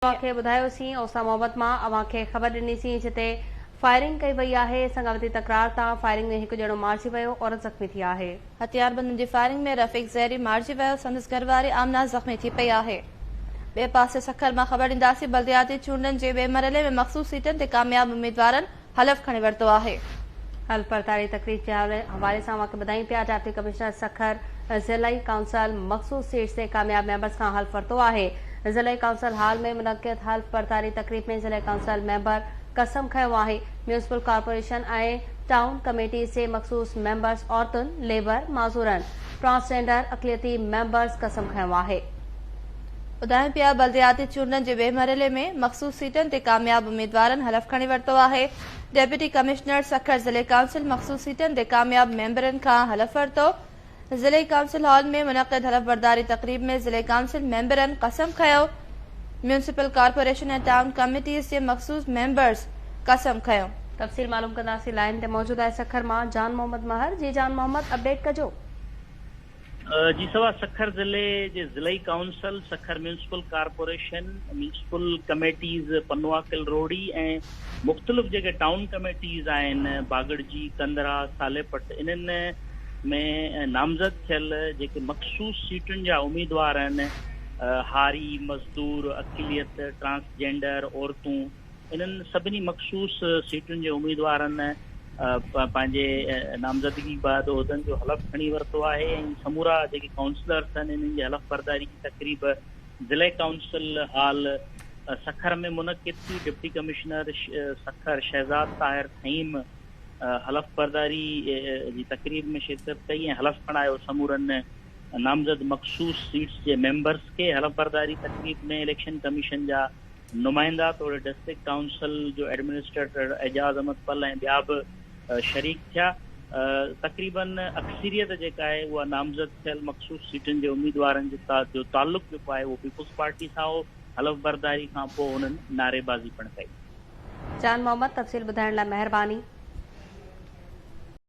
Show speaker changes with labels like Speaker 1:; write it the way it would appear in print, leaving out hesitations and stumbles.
Speaker 1: اوهان کي ٻڌايوسين اوسا محبت مان اوهان کي خبر ڏني سين جتي فائرنگ ڪئي وئي آهي سڱاوتي تڪرار تان فائرنگ ۾ هڪ ڄڻو مارجي ويو عورت زخمي ٿي آهي.
Speaker 2: هٿياربندن جي فائرنگ ۾ رفيق زهري مارجي ويو سندس گهرواري آمنه زخمي ٿي پئي آهي. ٻئي پاسي سکر مان خبر ڏينداسين بلدياتي چونڊن جي ٻئي مرحلي ۾ مخصوص سيٽن تي ڪامياب اميدوارن حلف کڻي ورتو آهي.
Speaker 1: حلف برداري تقريب جي حوالي سان اوهان کي ٻڌايون پيا ڊپٽي ڪمشنر سکر ضلعي ڪائونسل مخصوص سيٽس تي ڪامياب ميمبرز کان حلف ورتو آهي ضلعي ڪائونسل هال ۾ منعقد حلف برداري تقريب ۾ ضلعي ڪائونسل ميمبر قسم کنيو آهي ميونسپل ڪارپوريشن ۽ ٽائون ڪميٽيز جي مخصوص ميمبرز عورتن ليبر معذورن ٽرانسجينڊر اقليتي ميمبرز قسم کنيو آهي.
Speaker 2: ٻڌايون پيا بلدياتي چونڊن جي ٻئي مرحلي ۾ مخصوص سيٽن تي ڪامياب اميدوارن حلف کڻي ورتو آهي، ڊپٽي ڪمشنر سکر ضلعي ڪائونسل مخصوص سيٽن تي ڪامياب ميمبرن کان حلف ورتو، ضلعي ڪائونسل هال ۾ منعقد حلف برداري تقريب ۾ ضلعي ڪائونسل ميمبرن قسم کنيو، ميونسپل ڪارپوريشن ۽ ٽائون ڪميٽيز جي مخصوص ميمبرز قسم کنيو.
Speaker 1: تفصيل معلوم ڪنداسين لائين تي موجود آهي سکر مان جان محمد مهر جي جان محمد اپڊيٽ ڪجو.
Speaker 3: جي سوا سکر ضلعي جي ضلعي council, Sukkur municipal corporation, municipal committees Pano Aqil Rohri ۽ مختلف جيڪي ٽائون ڪميٽيز آهن باگڙجي، ڪنڌرا، صالح پٽ انهن ۾ نامزد ٿيل جيڪي مخصوص سيٽن جا اميدوار آهن هاري، مزدور، اقليت، ٽرانس جينڊر، عورتون انهن سڀني مخصوص سيٽن جي اميدوارن پنهنجي نامزدگي بعد عهدن جو حلف کڻي ورتو آهي ۽ سمورا جيڪي ڪائونسلرس آهن انهن جي حلف برداري جي تقريب ضلعي ڪائونسل هال سکر ۾ منعقد ٿي، ڊپٽي ڪمشنر سکر شهزاد طاهر ٿهيم حلف برداري جي تقريب ۾ شرڪت ڪئي ۽ حلف کڻايو سمورن نامزد مخصوص سيٽس جي ميمبرس کي حلف برداري تقريب ۾ اليڪشن ڪميشن جا نمائندا توڙي ڊسٽرڪٽ ڪائونسل جو ايڊمنسٽريٽر اعجاز احمد پل ۽ ٻيا به شريڪ ٿيا. تقريبن اڪثريت جيڪا آهي اها نامزد ٿيل مخصوص سيٽن جي اميدوارن جو تعلق جيڪو آهي اهو پيپلز پارٽي سان هو. حلف برداري کان پوء انهن نعريبازي پڻ ڪئي.
Speaker 1: جان محمد تفصيل ٻڌائڻ لاء مهرباني.